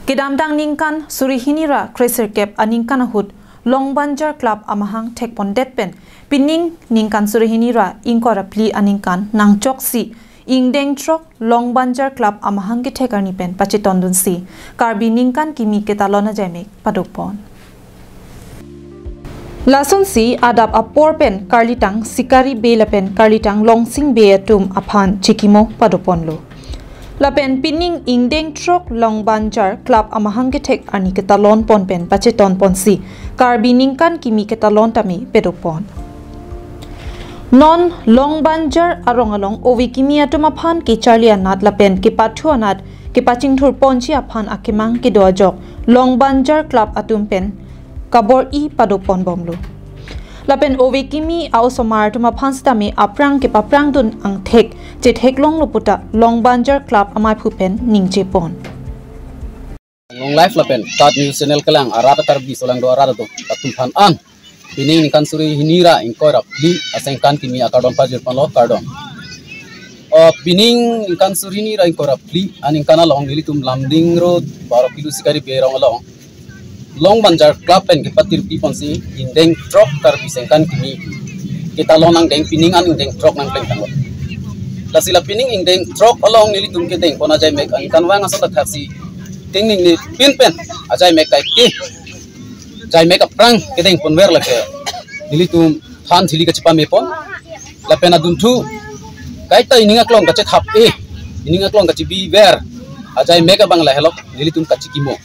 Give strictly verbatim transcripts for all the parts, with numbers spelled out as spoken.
Kedamtang ningkan suri hini ra kresirkep aningkan ahut Longbanjar Club amahang thekpondet pen pining ningkan suri hini ra ingkoi ra phli aningkan nangchoksi ingdeng throk Longbanjar Club amahang kethek arni pen pachetondunsi Karbi ningkan kimi ketalon ajaimek padopon. Lasonsi adap apor pen karlitang Sikari Bey lapen karlitang Longsing Bey atum aphan chikimo padoponlo. Lapen pining ingdeng throk Longbanjar Club amahang kethek arni ketalon pon pen pacheton ponsi Karbi ningkan kimi ketalon tame pedopon. Non Longbanjar arong along ove kimi atum aphan kecharli anat lapen kepathu anat kepachingthur ponji aphan akemang kedo ajok Longbanjar Club atum pen kabor-i padopon bomlo. Lapen ove kimi a-osomar atum aphan sitame aphrang kepaprangdun angthek chetheklonglo puta Longbanjar Club amaiphu pen ningjepon. Long life lapen Tat News Channel kelang arat Karbi solang do arat do atum aphan an pining ningkan suri hini ra ingkoi ra phli asengkan kimi akardom pajirponlo, kardom. O, pining ningkan suri hini ra ingkoi ra phli aningkan along nelitum Lumding Road, baro kilo Sikari Bey arong along Longbanjar Club pen kepatirpi ponsi ingdeng throk Karbi sengkan kimi ketalon angdeng pining an ingdeng throk nangplengtanglo. Lasi la pining ingdeng throk along nelitum kedeng pon ajaimek aningkanvang ason ta thaksi tingning ni pin pen ajaimek kaike, jaimek aphrang kedeng ponver lake nelitum than thili kachipamepon. Lapen adunthu kaita ining aklong kachethap-e, ining aklong kachibiver ajaimek abang lahelo nelitum kachikimo.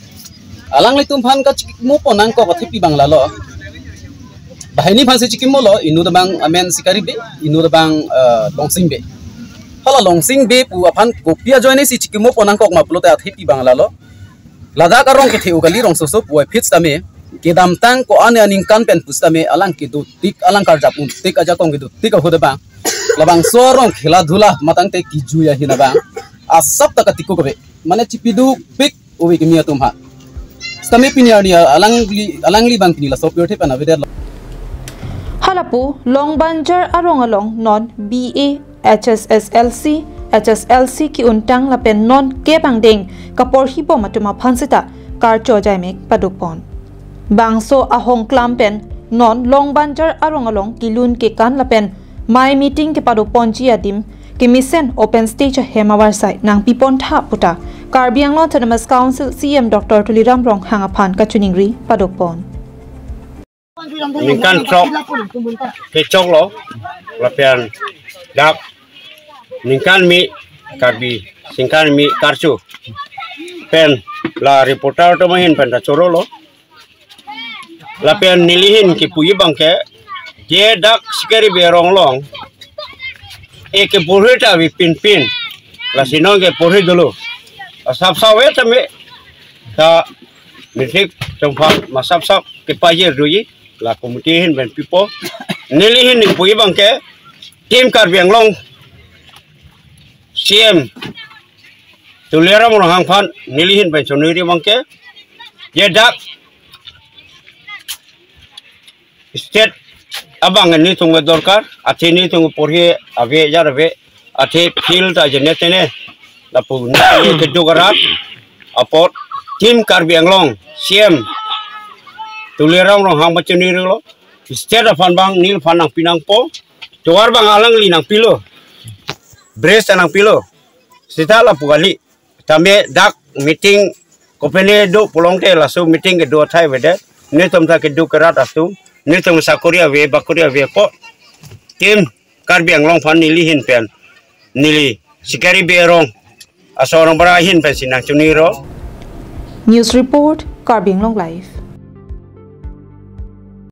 Alanglitum aphan kachikimo pon nangkok athepi abang lalo. Banghini aphansi chikimolo, inut abang amen Sikari Bey, inut abang, eh, Longsing Bey. Hala Longsing Bey pu aphan kopi ajoinesi chikimo pon nangkok ma pulote athepi abang lalo. Ladak arong kethe-o kali rongsoso puvoiphit sitame, kedamtang ko-an aningkan pen pusitame alang kedotik, alang karjap untik ajakong kedotik ahut abang labangso arong khela dhula matangte kijui ahin abang asap ta katiko kave. Mane chipidukpik ove kimi atum aphan. Sitame pini arni alangli, alangli abang pini laso pirthe pen avedetlo. Halapu Longbanjar arong along non B A, H S S L C, H S L C ki-untang lapen non kep angdeng kaporhibom atum aphan sita karcho ajaimek padopon. Bangso ahongklam pen non Longbanjar arong along kelun kekan lapen mei meeting kepadoponji adim kemesen open stage ahem avarsai nangpipontha puta Karbi Anglong Autonomous Council C E M Doctor Tuliram Ronghang aphan kachiningri padopon. Ningkan throk kechoklo, lapen dak ningkan mi Karbi sengkan mi karcho pen la reporter atum ahin pen ta chorolo. Lapen nelihin kipuji abangke, je dak Sikari Bey arong along e keporhi ta ave pinpin, lasi non keporhi dolo. Asap sap ave tame ta mithik chongphang masap sap kepajir doji, la committee ahin pen pipo. Nelihin kipuji abangke, Team Karbi Anglong C E M Tuliram Ronghang aphan nelihin pen choningri abangke, je dak state abang nelitum dorkar, athe nelitum porhi ave, jar ave, athe field ta jene tene, lapu neli keduk arat apot Team Karbi Anglong C E M Tuliram Ronghang aphan choningrilo, state aphan abang neliphan nangpi nangpo, tovar abang alangli nangpilo, bridge ta nangpilo, sita lapu kali. Tame dak meeting kopine do pulote laso meeting kedo athai avedet. Netum ta keduk kerat atum, netum sakori ave, bakori ave ko. Team Karbi Anglong aphan nelihin pen, neli Sikari Bey arong aso arong bara ahin pensi nangchoningrilo. News report, Karbi Anglong Live.